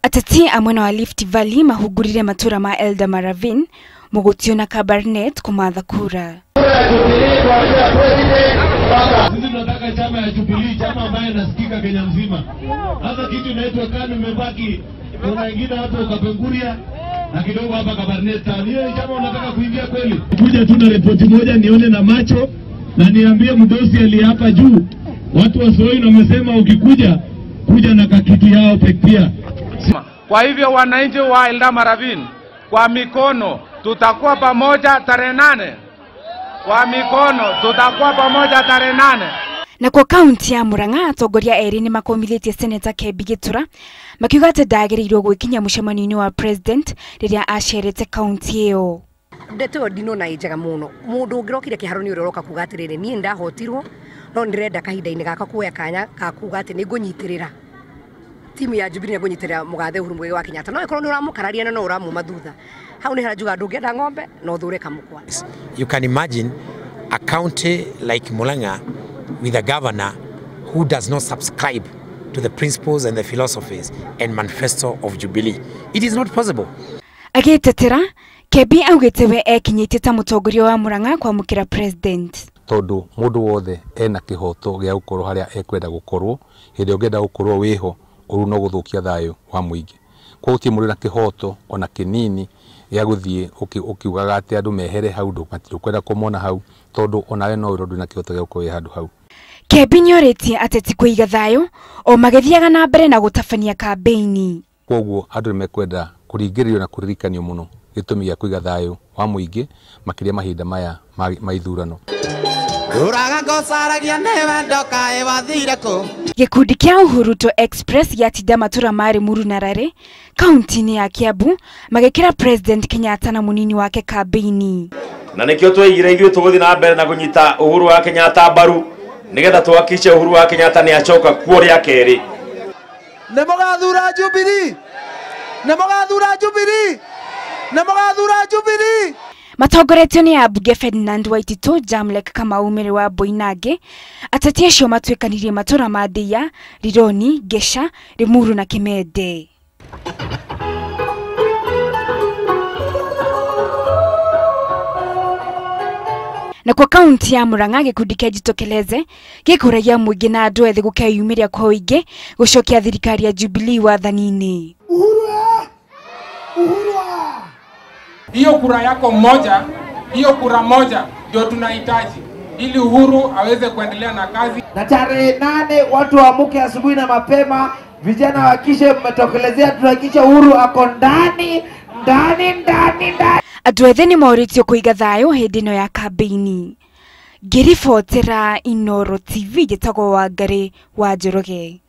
Ateti a mwena wa Rift Valley mahungurire matura ma Eldama Ravine, Mogotio na Kabarnet kumatha kura. Sisi tunataka chama ya Jubilee, chama ambaye nasikika Kenya mzima. Hata kitu inaitwa KANU imebaki, kuna wengine hapo Kapenguria na kidogo hapa Kabarnet. Hiyo ni chama unataka kuingia kweli? Kuja tu na ripoti moja nione na macho na niambie mdosi aliye hapa juu. Watu wa Soin wamesema ukikuja kuja na kakiti yao pekea. Kwa hivyo wananchi wa Eldama Ravine, kwa mikono tutakuwa pamoja tarehe 8. Kwa mikono tutakuwa pamoja tarehe 8. Na kwa kaunti ya Murang'a atongoria eri ni makomithitie Senator Kembi Gitura makiuga ati ndagĩrĩirwo gwĩkinya mũcemanio-inĩ wa president rĩrĩa acerete kaunti ĩyo. Ndeto ĩyo ndinona ĩ njega mũno. Mũndũ ũngĩrokire kĩharo nĩ ũrĩa ũroka kuga atĩrĩrĩ, niĩ ndahotirwo no ndĩrenda kahinda-inĩ gaka kuoya kanya ga kuga atĩ nĩ ngũnyitĩrĩra timu ya Jubilee, ngũnyitĩrĩra mũgathe Uhuru Muigai wa Kenyatta. No ĩkorwo nĩ ũramũkararia na no ũramuma thutha. Hau nĩ harĩa njugaga ndũngĩenda ng'ombe no ũthure kamũkwa. You can imagine a county like Murang'a with a governor who does not subscribe to the principles and the philosophies and manifesto of Jubilee. It is not possible. Agĩtetera Kembi augĩte we ekinyĩtie ta mũtongoria wa Murang'a kwamũkĩra president. Tondu mundu wothe ena kihoto gĩa gukorwo haria ekwenda gukorwo, hindi ũngĩenda gukorwo wĩho ũru no gũthũkia thayũ wa mũingĩ. Koguo ti mũndũ na kĩhoto ona kĩnini gĩa gũthiĩ ũkiugaga atĩ andũ mehere hau, ndũkwenda kũmona hau, tondũ onawe no wĩrwo ndwĩna kĩhoto gĩa gũkorwo wĩ handũ hau. Kembi nĩorĩtie ateti kũiga thayũ o magĩthiaga na mbere na gũtabania kambĩini. Koguo andũ nĩmekwenda kũringĩrĩrio na kũririkanio mũno gĩtũmi gĩa kũiga thayũ wa mũingĩ makĩria mahinda maya ma ithurano. Gĩkundi kĩa Uhuruto Express gĩatinda matura ma Limuru na Rari kaunti-inĩ ya Kiambu magĩkĩra President Kenyatta na mũnini wake kambĩini. Na nĩkĩo tweigire ithuĩ tũgũthiĩ na mbere na kũnyita Uhuru wa Kenyatta mbaru nĩgetha tuhakikishe Uhuru wa Kenyatta nĩ acoka kuo rĩa kerĩ. Nĩ mũgathura Jubilee, nĩ mũgathura Jubilee, nĩ mũgathura Jubilee. Matongoretio nĩ ambunge Ferdinand Waititu, Jamlek Kamau, Mary wa Boinange. Ateti acio matuĩkanirie matũra ma Ndia, Rironi, Ngeca, Limuru na Kimende. Na kwa kaunti ya Murang'a gĩkundi kĩa Jitokeleze gĩkũragia mũingĩ na andũ ethĩ gũkeyumĩria kwa ũingĩ gũcokia thirikari ya Jubilee wathani-inĩ. Uhuru. Hiyo kura yako moja, hiyo kura moja ndio tunahitaji ili Uhuru aweze kuendelea na kazi. Na tarehe 8 watu waamuke asubuhi na mapema, vijana hakikishe mmetokelezea, tuhakikishe Uhuru ako ndani ndani ndani ndani. Andũ ethĩ nĩ morĩtio kũiga thayũ hĩndĩ ĩno ya kambĩini. Ngĩribotera Inooro TV njĩtagwo Wangari wa Njoroge.